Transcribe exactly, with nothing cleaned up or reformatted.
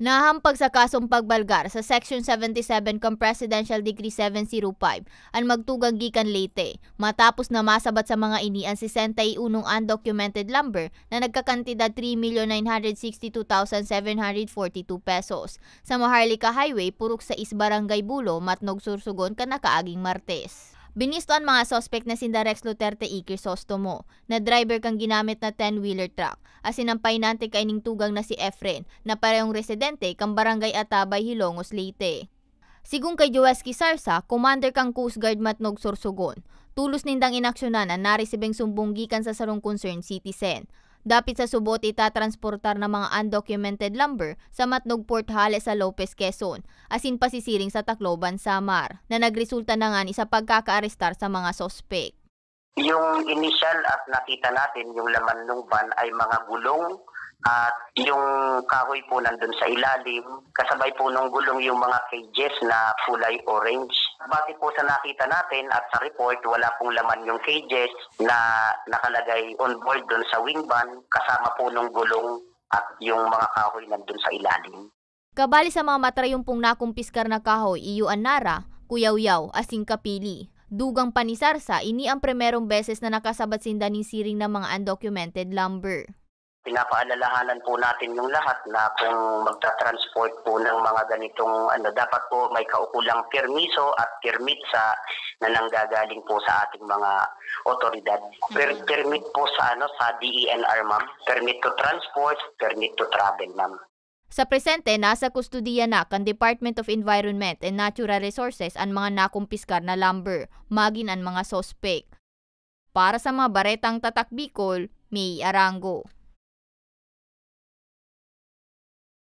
Nahahampag sa kasong pagbalgar sa Section seventy-seven kan Presidential Decree seven zero five an magtugang gikan Leyte, matapos na masabat sa mga ini an sesenta y unong undocumented lumber na nagkakantidad three million nine hundred sixty two thousand seven hundred forty two pesos. Sa Maharlika Highway, purok sais Barangay Bulo, Matnog, Sorsogon, kan nakaaging Martes. Binisto an mga suspek na sinda Rex Luterte y Crisostomo, na driver kan ginamit na ten-wheeler truck, asin an pahinante kaining tugang na si Efren, na parehong residente kan Barangay Atabay, Hilongos, Leyte. Sigon kay Joesky Sarsa, commander kan Coast Guard Matnog, Sorsogon, tolos nindang inaksyonan an naresibeng sumbong gikan sa sarong concerned citizen. Dapit sa subot itatransportar na mga undocumented lumber sa Matnog Port hale sa Lopez, Quezon, asin pasisiring sa Tacloban, Samar, na nagresulta na ngani sa pagkakaarestar sa mga suspek. Yung initial at nakita natin, yung laman ng van ay mga gulong at yung kahoy po nandun sa ilalim. Kasabay po nung gulong yung mga cages na kulay orange. Base po sa nakita natin at sa report, wala pong laman yung cages na nakalagay on board dun sa wing van, kasama po nung gulong at yung mga kahoy nandun sa ilalim. Kabali sa mga matrayumpong nakumpiskar na kahoy, iyo an nara, kuyawyaw, asin kapili. Dugang pa ni Sarsa, ini ang primerong beses na nakasabat sinda nin siring na mga undocumented lumber. Pinapaalalahanan po natin yung lahat na kung magta-transport po ng mga ganitong ano, dapat po may kaukulang permiso at permit sa, na nanggagaling po sa ating mga otoridad. Per-, Mm. Permit po sa ano, sa D E N R, ma'am. Permit to transport, permit to travel, ma'am. Sa presente, nasa kustodiya na kan Department of Environment and Natural Resources an mga nakumpiskar na lumber, magin an mga suspek. Para sa mga baretang Tatak Bicol, May Arango.